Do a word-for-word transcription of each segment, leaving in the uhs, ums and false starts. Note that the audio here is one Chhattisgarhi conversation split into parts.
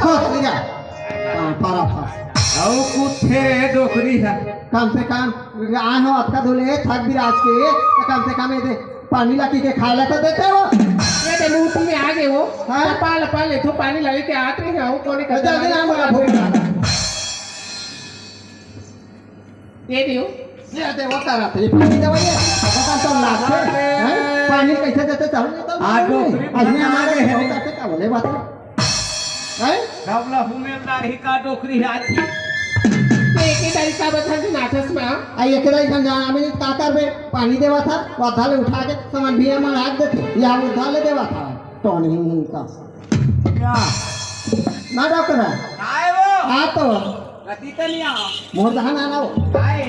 फंस गया। हाँ, पारा फंस। अउ कुछ थे रे डोकरी है। कम से कम आए हो अतका दूर ले थक बिराज के, तो कम से कम ये दे पानी ला पी के खाए ला तो देते हो। ये दे मुंह में आ गए हो। हाँ? पा ले, पा ले, तो पानी ला के आते हैं, वो कोने का जल्दी ना, मोला भूख लगा। दे दियो। ये दे, वो करा थे, ये पानी दे भैया। पता तो लागते हैं। पानी कैसे देते, चालू नहीं तो आ, डोकरी अजने बना हमारे रहे हैं। बहुत आते, का बोले बात है? हैं? गमला हुमेलदार ही का डोकरी है आज। एक ही तरीका बता दे नाटस में, हाँ? आ, एक ही तरीका जाना, मैं का करबे? पानी देवा था, वो आधा ले उठा के सामान भी हम रख देते, या वो उठा ले देवा था। टोन ही नहीं का। क्या? ना डॉक्टर है। काय वो? आ तो। गति तो नहीं आ। मोर दहा ना ना हो। काय?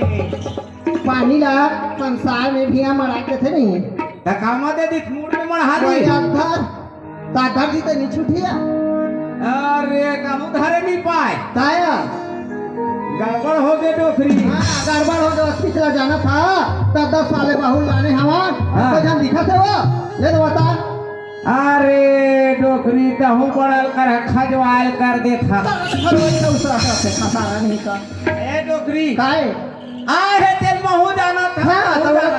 पानी ला संसार में भी हम रख देते नहीं। त कामा दे दिस मूड में मढ़ा दी। कोई अंदर, दादर जी तो नहीं छुटिया। अरे, कहूँ धरे नहीं पाए। ताया। गड़बड़ हो गए डोकरी। हाँ, गड़बड़ हो गए, अस्सी चला जाना था। तो दस साले बाहुल लाने हवा, हाँ। तो जन दिखा थे वो। ले तो बता। अरे, डोकरी, तहूँ बड़ल कर, खजवाल कर देता। खजवाल कर उस तरह से खसारा नहीं का। ए, डोकरी। काहे? आ हे तेल महू जाना था, हाँ, महू तो जाना।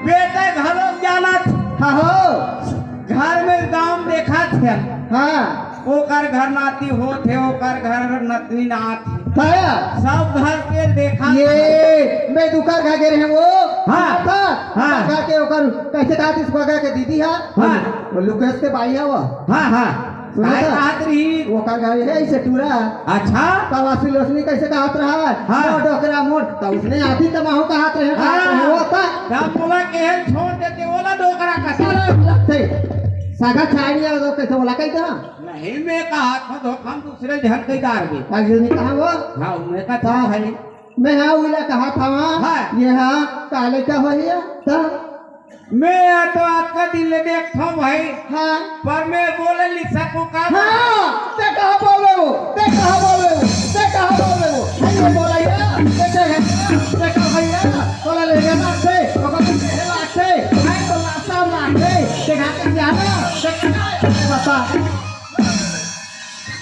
बेटा घरो जाना था। हाँ हो। घर में गांव देखा थे। हाँ। ओकर घर नाती होत हे, ओकर घर नतनी नात हे। काया? सब घर के देखा ये था। मैं दुकर घर गे रहे वो। हाँ। था। हाँ। घर के ओकर कैसे कहा थी, सुहागा के दीदी है। हाँ। वो लुकेश के भाई है वो। हाँ, हाँ। सुनो काय तो। कहत रही? वो का गाड़ी है इसे टूरा। अच्छा। तब आसी लोसनी कैसे कहत रहा? हाँ। मोर डोकरा मोर। तब उसने आती तब आहू कहत रहे, हाँ। कहत रहे, वो था। तब बोला के हम छोड़ देते, बोला डोकरा का। साला लगते। सागा छाई नहीं आवे तो कैसे बोला कही था? नहीं, मैं कहा था धोखा में दूसरे झन के डार में। कैसे नहीं कहा वो? हाँ, मैं कहा था भाई। मैं हाँ उला कहा था वहाँ। हाँ। ये हाँ, काले का हो ये? था। मैं तो अतका दिन ले देखथंव भाई। हाँ। पर मैं बोले ली सकूं का? हाँ, ते कहाँ बोले हो? ते कहाँ बोले हो? ते कहाँ बोले हो? नहीं बोला ये। ते कहाँ, ते कहाँ भैया? बोला ले गया ना से, ओकर से हेला से, नहीं तो लासा मार दे। ते कहाँ के जाना? ते कहाँ बता?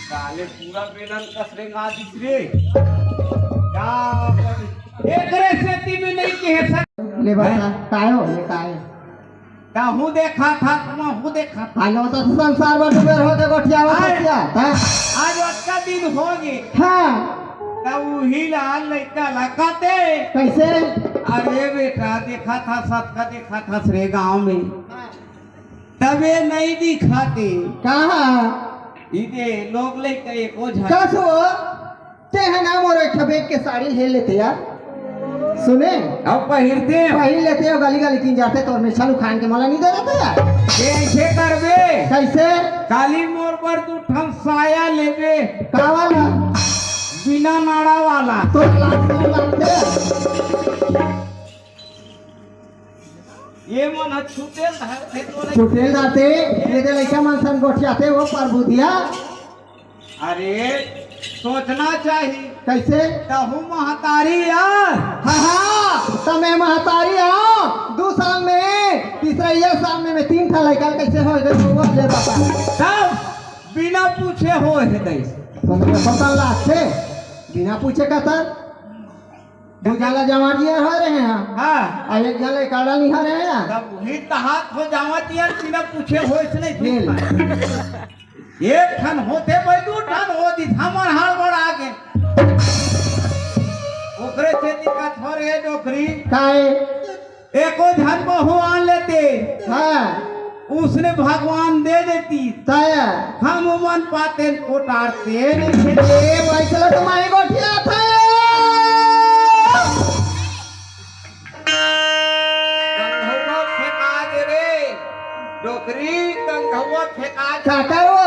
साले पूरा बेलन कस रेंगा दिस रे। का एकरे सेती में नहीं कहे सक ले बता, हैं? काय हो, ये काय? कहूँ देखा था, महू देखा था। हालो तो संसार में डूबे रहो, देखो क्या होता आय। क्या, हैं? आज अतका दिन हो गए। हाँ। तब उही ला लइका ला कहते। कैसे? अरे बेटा, देखा था, सतका देखा था रे गांव में। तबे नहीं दिखाते। कहाँ? इदे लोग लइका एको झन। कस हो? ते है ना मोर एक ठो बेग के साड़ी ले लेते यार। सुने? अब पहिरते हैं। पहिर लेते हो, गली गली किन जाते तो हमेशा लुखान के मला नहीं दे देते यार। कैसे करबे? कैसे? काली मोर पर तू ठन साया लेबे। का वाला? बिना नाड़ा वाला। तो लाख से लाख दे। ये मन ह छुटेल धरथे तोरे। छुटेल धरथे, ये दे लइका मन सन गोठियाथे वो परबुधिया। अरे, सोचना चाहिए। कैसे? तहू महतारी यार। हाँ, हाँ, त मैं महतारी हूँ। दो साल में, तीसरा ये साल में मैं तीन ठा लइका कैसे हो गए, वो ले बता। तब बिना पूछे हो हे दे। तो मैं पता लागथे, बिना पूछे का था। दू झन ला जमा दिया हो रहे हैं। हाँ। आ एक झन ला काढ़ा नहीं हो रहे हैं। तब वही तहात हो जावा दिया, बिना पूछे हो इसने ये ले। एक ठन होते भाई, दू ठन हो दी, हमर हाल बड़ा आगे। ओकरे से दिक्कत हो रहे डोकरी। काहे? एको झन बहू आन लेते। हाँ। उसने भगवान दे देती। तय। हम उमन पाते कोटारते नहीं थे। ए, भाई, चलो तो माई गोठिया था। गंधौवा फेंका दे रे। डोकरी, गंधौवा फेंका दे। का करो?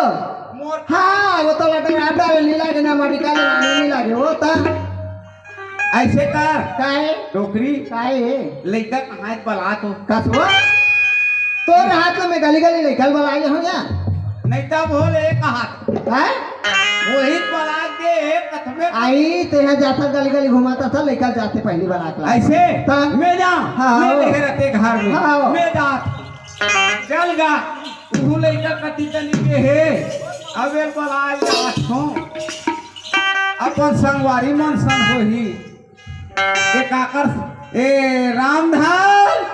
मोर हाँ, वो तो लटक रहा था, लीला के ना माटी का लेना नहीं लागे, वो था। ऐसे कर। काहे? डोकरी। काहे हे? लइका कहाँ हे बला तो। कस वो? तोर हाथ में गली गली लइका बला ले हो या? नहीं तब हो ले कहा। हैं? वही बला दे हे कथमे। आई, ते यहाँ जाता गली गली घुमाता था, लइका जाते पहली बार आकला। ऐसे? तब? मैं जा। हाँ, मैं हाँ। देखे रहते घर में। हाँ, हाँ। मैं जा। चल गा। तू लइका कति तनी के हे। अबे बलाय जात हों, अपन संगवारी मन संग होही। ए काकर, ए रामधन,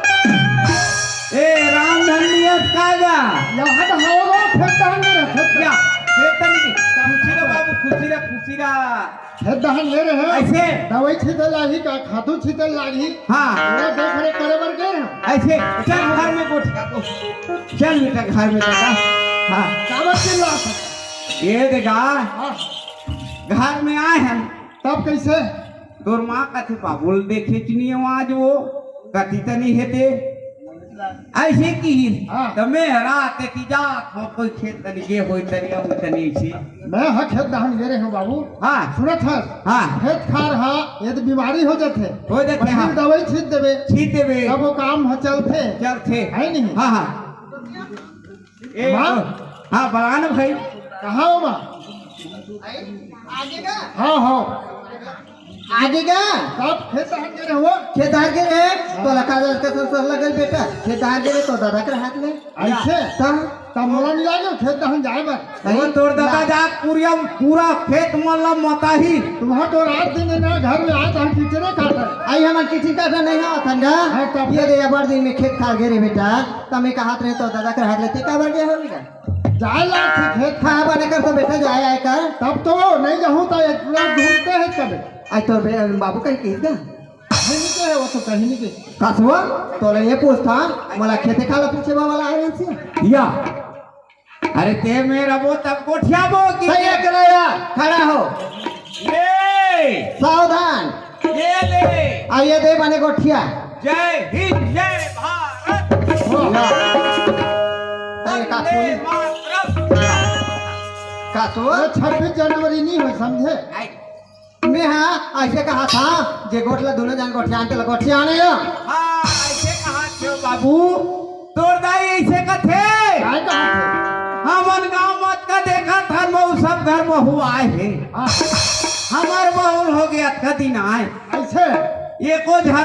ए रामधन नियत का गा? यहाँ तो हवा गो, खेत दहन में रह, खेत क्या? खेत तनी की, खुशी रह बाबू, खुशी रह, खुशी रह। खेत दहन ले रहे हैं। ऐसे? दवाई छीटे लागी का, खादू छीटे लागी? हाँ। पूरा देख रेख करे बर गए हैं। ऐसे, चल घर में गोठ, चल बेटा घर में बेटा। हाँ। काबर चिल्ला? ये देखा, हाँ। घर में आए हैं। तब कैसे? तोर माँ कथे, "बाबू ल देखे च नहीं आज वो, कति तनी हे ते।" ऐसे की ही। हाँ। त मैं हरा ते ती जात हों, कोई खेत तनी गे होई तनी, अब तनी ऐसे। मैं हा खेत दहन गे रहे हों बाबू। हाँ। सुनत हस? हाँ। खेत खार हा, ये तो बीमारी हो जाथे। हो जाथे, पहले हाँ। दवाई छीट देबे। छीट देबे। तब वो काम हा चलथे। चलथे। है नहीं? हाँ, हाँ। ए, माँ? हाँ, बलान भाई। कहाँ हो माँ? आगे का? हाँ, हाँ। आगे का? आप खेत दहन गे रहे हो? खेत दहन गे रहे? हाँ। तोला का दस का सर, सर लगल बेटा। खेत दहन गे रहे तो दादा के हाथ में। ऐसे? तब? तब मोला मिला लो, खेत दहन जाए बर। नहीं। वो तोर दादा ना। जा पूरा, पूरा खेत मन ला मताही। तुम्हारा तो रात दिन है ना, घर में आज हम कीचड़े काटे। आई हमन किचन का नहीं हो, थंडा। हाँ, तब? ये दे, बड़ दिन में खेत खार गे रहे बेटा। त मैं कहत रहे तो दादा के हाथ लेते काबर गए हो बेटा? जाए ला थी खेत। हाँ, बने कर तो बेटा जाए आए कर। तब तो नहीं जाहूँ तो इतना ढूंढते हैं कभी। आई तो बे-, बाबू कहीं कही का? कहीं नहीं कहे, वो तो कहीं नहीं कहे। कसुआ, तोले ये पूछता, मोला खेते खाला पूछे बाबा ला आए से। या। अरे ते मेरा वो तब गोठिया बो की तो ये करे या, खड़ा हो। ये। सावधान। ये ले। आ ये दे बने गोठिया। जय हिंद, जय भारत। वाह। अरे का वंदे कोई मातरम। का तो? अरे छब्बीस जनवरी नहीं हो, समझे? आई। मैं हाँ, ऐसे कहा था, जे गोठला दोनों जन गोठियान ते गोठियाने हो। हाँ, ऐसे कहा थे बाबू। तोर दाई ऐसे कथे। काय कहा थे? हमन गाँव मत का देखा था, वो सब घर में हुआ है। हाँ। हमार बहुल हो गया, अतका दिन आए। ऐसे? एको झन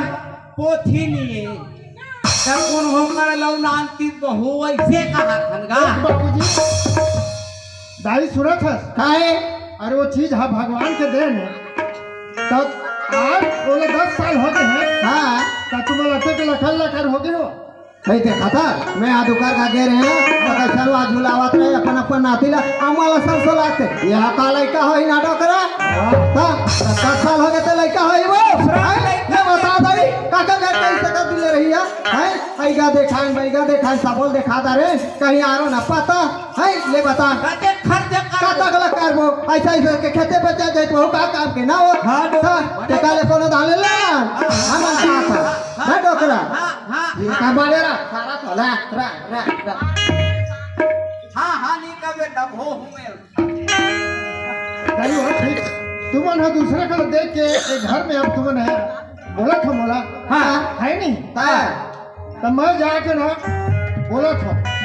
पोथी नहीं है। तब कौन हो कर लो नानती बहू ऐसे कहा थन गा। बाबूजी, दाई सुनत हस? काहे? अरे वो चीज हा भगवान के देन है। तब आज ओला दस साल हो गए हैं। हाँ। तब तुम लटे के लखल लखर हो गए हो। नहीं देखा था, मैं आ दुकान का गे रहे हैं, तो कैसन वा झुलावत रहे अपन अपन नाती ला, अम्मा ला सब सोलाते। यह का लइका होई ना डोकरा? हाँ। हाँ, तो दस साल हो गए तो लइका होई वो? हैं? ले बता दई, काका घर कैसे कर दिले रही है? हैं? ऐगा देखान, बैगा देखान, सबोल देखा दा रे, कहीं आरो ना पता, हैं? ले बता। कते खर्च कर कतक ला करबो, ऐसा ऐसा के खेते पे चल जाए तो का काम के ना हो? हाँ, डोकरा। हाँ, ते काले कोनो दाले ला, हाँ, हम हाँ, साथ है। हाँ, ना डोकरा। हाँ, हाँ, ये हाँ। का मारे रा, सारा तो ला, रा, रा, रा। हाँ, हाँ, नहीं का बेटा, हो हूँ मैं। नहीं हो, ठीक। तुमन ह दूसरे को देख के एक घर में अब तुमन है, बोला था मोला। हाँ। है नहीं? हाँ। तब मैं जाके ना बोला था।